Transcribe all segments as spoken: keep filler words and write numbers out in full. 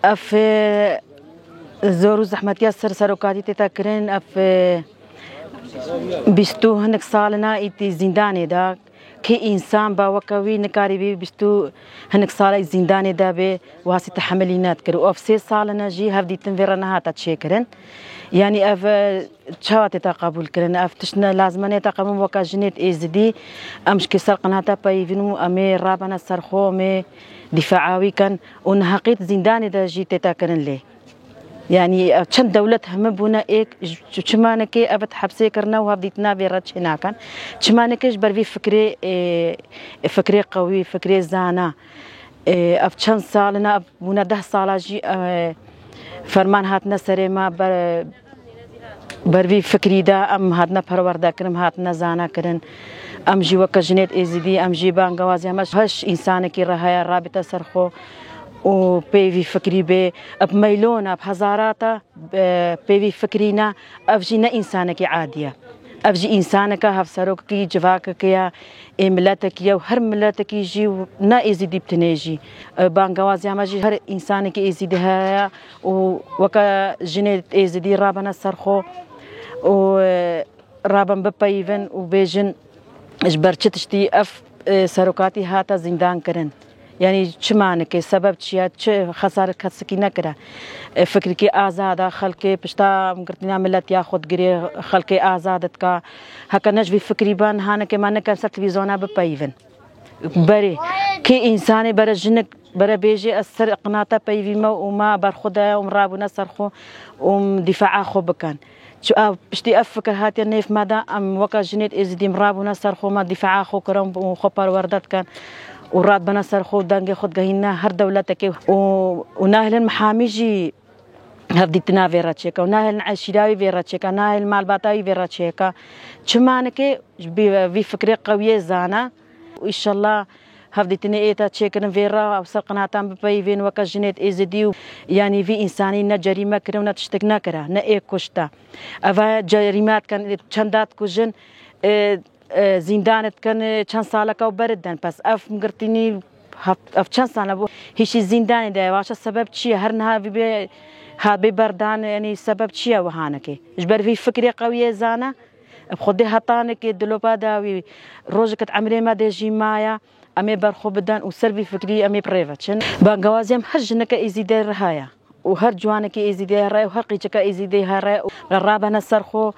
Ev, e, zor û zehmetiya ser serokatî tê te kirin, ev, e, bîst û hinek salina îtî zîndanê de. Kê însan ba weke wî nikarî bî bîst û hinek sala zîndanê de bê, wasî tehemilî nedikir. Û ev sê salina jî hevdîtin vê re nehate çêkirin. Yanî ev, e, çawa tê te qebûl kirin? Ev tişt ne lazim e, nê te qebûl weke jinêt êzidî. Em ji kê ser qinata peyivîn û em ê rabene ser xwe, em ê dîfaa wî ken û neheqît zîndanê de jî tê te kirin lê. Yanî, ev çend dewlet heme bûne êk, ç-, çima neke ev hepsê kirine û hevdîtina vê re çê nakin? Çima neke ji ber vî fikrê, ê, fikrê qewî, fikrê zana, ê, ev çend salina, ev bûne deh sala jî, e, ferman hatine serê me, ber, ber vî fikrî de em hatine perwerde kirin, em hatine zana kirin. Em jî weke jinêt êzidî, em jî bangewazî heme heş însanekî re heye, rabîte ser xwe û pê vî fikrî bê. Bi meylona, bi hezarata, e, pê vî fikrî ne, ev jî ne însanekî adî ye. Ev jî însaneke hevserokekî civakekê ye, ê miletekî ye û her miletekî jî ne êzidî bi tinê jî. E, bangewaziya me jî her însanekî êzidî heye û weke jinê êzidî rabene ser xwe û, e, raben bipeyivin û bêjin ji ber çi tiştî ev, e, serokatî hate zîndan kirin. Yanî çima nike, sebeb çi ye, çi xesar kesekî nekire? E, fikrikî azad e, xelkê pişta girtina miletiya xwe digirê, xelkê azad dika. Heke ne ji vî fikrî be, niha nike me nike ser televîzyona bipeyivin. Berê, kê însanê bere jinik, bere bêjê ez ser qinata peyivî me û me berxwe daye û min rabûne ser xwe û min dîfaa xwe bikin. Çi ev, piştî ev fikir hatiye nêv me de, em weke jinêt êzidî em rabûne ser xwe, me dîfaa xwe kirin û xwe perwerde dikin û radibine ser xwe û dengê xwe digehînine her dewletekê û, û nahêlin mihamî jî hevdîtina vê re çêke û nahêlin eşîra wî vê re çêke, nahêlin malbata wî vê re çêke. Çima nike? Ji vî, vî fikrê qewiyê zana. Û îşallah hevdîtinê ê te çêkirin vê re, ew ser qinatan bipeyivên weke jinêt êzidî û yanî vî însanî ne cerîme kire û ne tiştek nekire, ne ê kuşte. Eva cerîme dikin, çenda dikujin, e, e, zîndanê dikin, e, çend saleke û beri den. Pes ev girtînî heft-, ev çend sale bû? Hişî zîndanê de ye. Vaşe sebeb çi ye? Her niha vî bê, ha bê berdan, yanî sebeb çi ye wihanekê? Ji ber vî fikrê qewiyê zana, bi xwedê hetanekê dilopa dawî, rojek di emrê me de jî maye, em ê berxwe bidin û ser vî fikrî em ê bi rê ve çin. Bangewazî em her jineke êzîdê re heye. Û her ciwanekî êzîdê here û her qîçeke êzîdê here û rabene ser xwe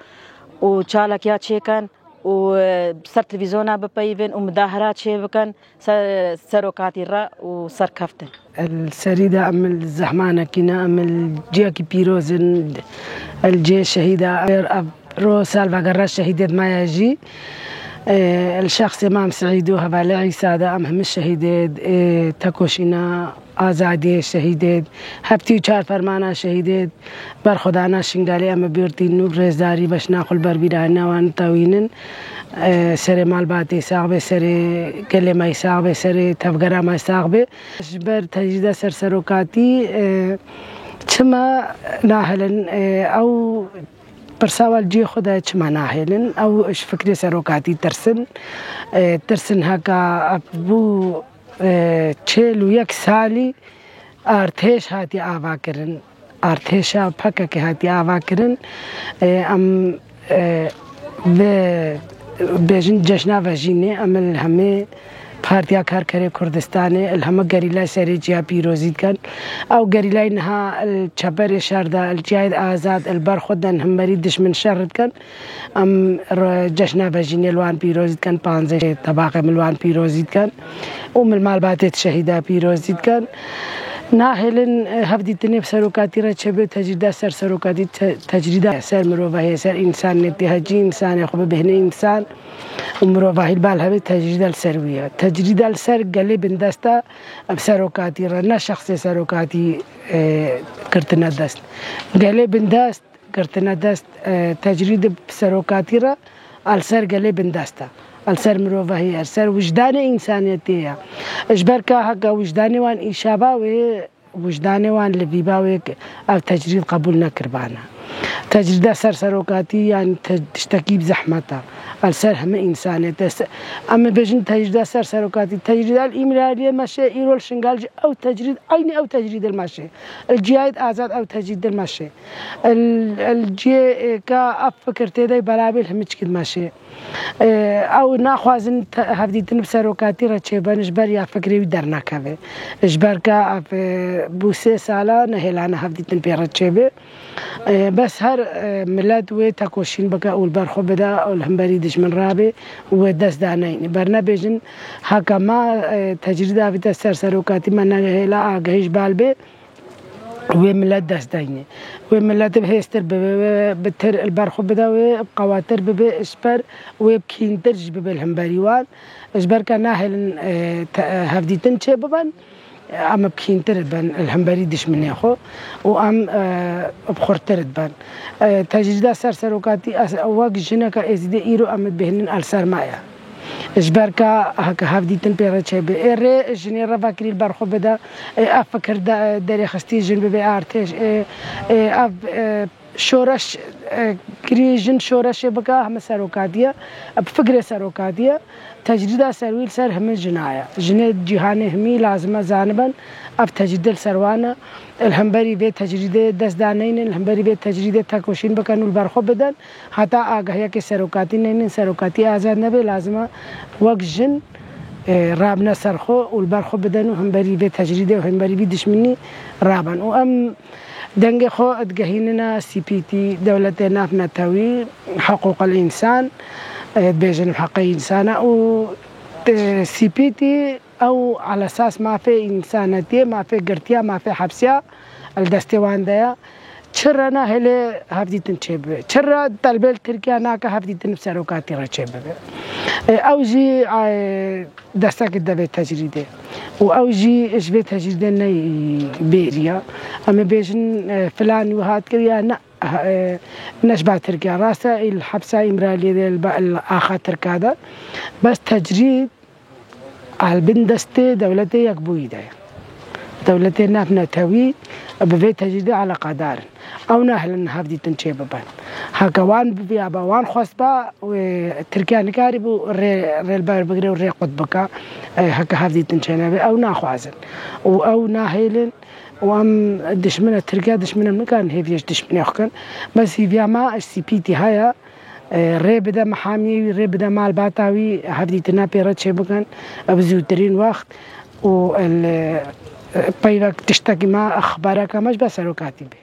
û çalakî ya çêkin û, e, ser televîzyona bipeyivin û midahara çêbikin ser serokatî re û serkeftin. Li serî de em li zehmanekî ne, em li ciyekî pîroz in, li cihê şehîda. Ev ro salvegera şehîdê me ye jî, e, li şexsê Mam Seîd û Hevalê Îsa de em hemî şehîdê, e, tekoşîna azadiyê şehîdê, heftê û çar fermana şehîdê, berxwedana Şingalê em bi bîr tînin û bi rêzdarî beşna xwe li ber bîranîna wan tewînin. E, serê malbatê sax be, serê gelê me sax be, serê tevgera me sax be. Ji ber tecrîda ser serokatî, e, çima nahêlin, e, ew pirsa wan cihê xwe de çima nahêlin? Ew ji fikrê serokatî tirsin. E, tirsin heke ev bû, e, çêl û yek salî artêş hatiye ava kirin. Artêşa P K K hatiye ava kirin. E, em, e, vê bêjin cejna vejînê, em li hemê Partiya Karkerê Kurdistanê, li hemî gerîlay serê ciya pîrozî dikin. Ew gerîlay niha li çeperê şer de, li ciyayê azad, li ber xwe de hemberî dijmin şer dikin. Em re-, cejna vejînê li wan pîrozî dikin, panzdeh Tebaqê min li wan pîrozî dikin û min malbatê şehîda pîrozî dikin. Nahêlin, e, hevdîtinê bi serokatî re çêbe, tecrîda ser serokatî, te-, tecrîda ser mirovahiyê, ser însaniyetê, hecî însanê xwe bibêhne însan û mirovahî li bal hevê tecrîda li ser wî ye. Tecrîda li ser gelê bindest e, bi serokatî re, ne şexsê serokatî, e, girtine dest. Gelê bindest girtine dest, e, tecrîd bi serokatî re, a li ser gelê bindest e. A li ser mirovahî, a li ser wijdanê însaniyetê ye. Ji ber ka heke wijdanê wan îşaba wê, wijdanê wan li vîba wê, ev tecrîd qebûl nekiribana. Tecrîda ser serokatî, yanî te-, tiştekî bi zehmet e. El ser heme însanê te se-, em ê bêjin tecrîda ser serokatî. Tecrîda li Îmraliyê meşe, îro li Şingal jî ew tecrîd, eynî ew tecrîd li meşe. Li ciyayê azad ew tecrîd li meşe. El, el ciyê, e, ka ev fikir tê de belabil hemiçkî di meşê. E, ew naxwazin te-, hevdîtin bi serokatî re çêbin, ji ber ya fikrê wî dernakeve. Ji ber ka ev, e, bû sê sala nehêlane hevdîtin pê re çêbe. E, bes her, e, milet wê tekoşîn bike û li ber xwe bide û li hemberî dijmin rabe û wê dest daneyne. Bernebêjin heke ma, e, tecrîda vîte ser serokatî me nehêla agahî ji bal bê. Wê milet dest deyne. Wê milet bi hêztir bibe, wê bi tir li ber xwe bide, wê bi qewatir bibe, ji ber wê bi kîntir jî bibe li hemberî wan. Ji ber ka nahêlin, e, te-, e, hevdîtin çê biben, em bi kîntir dibin li hemberî dişminê xwe û em, e, bi xurtir dibin. E, tecrîda ser serokatî, ez, wek jineke êzîdê îro em dibêhnin el ser me ye. Ji ber ka heke hevdîtin pê re çêbe. Ê rê jinê revakirî li ber xwe bide. Ê ev fikir de, derêxistî jin bibe artêş. Ê, ê ev, e, şoreş, e, kirî jin şoreşê bike heme serokatiye. Bi fikrê serokatiye. Tecrîda ser wî li ser hemî jina ye. Jinê cîhanê hemî lazim e zanibin. Ev tecrîde li ser wan e. Li hemberî vê tecrîdê dest daneynin, li hemberî vê tecrîdê tekoşîn bikin û li ber xwe bidin. Heta agahiyekê serokatî neynin, serokatî azad nebe, lazim e wek jin, e, rabine ser xwe û li ber xwe bidin û hemberî vê tecrîdê û hemberî vî dişminî rabin. Û em dengê xwe digehînine C P T, Dewletê Navnetewî, Hiqûqil Însan, e, dibêjin heqê însana û, e, C P T ew elesas mafê însanetiyê, mafê girtiya, mafê hepsiya li destê wan de ye. Çi re nahêle hevdîtin çêbibe? Çi re telbê li Tirkiye nake hevdîtin bi serokatî re çêbibe? E, ew jî, e, destekê de vê tecrîdê. Û ew jî ji vê tecrîdê neyê bêriya. Em ê bêjin, e, filanî wiha dikir ya ne, e, ne ji ba Tirkiye. Rast e, li hepsa Îmraliyê de, li ba-, li axa Tirka de. Bes tecrîd Al bin destê dewletê yekbûyî de ye. Dewletê navnetewî bi vê tecrîdê eleqedar in. Ew nahêlin hevdîtin çêbibin. Heke wan biviyaba, wan xwestba, wê Tirkiye nikarîbû rê, rê li ber bigire û rê qut bike, e, heke hevdîtin çênebe. Ew naxwazin. Û ew nahêlin û em dişmine Tirkiye, dişmine em nikarin hêviya ji dişminê xwe kin. Bes hêviya me ji C P T heye. E, rê bide mihamiyê wî, rê bide malbata wî, hevdîtina pê re çêbikin, e, bi zûtirîn wext û, e, li, e, peyvek tiştekî me, exbareke me ji ber serokatî bê.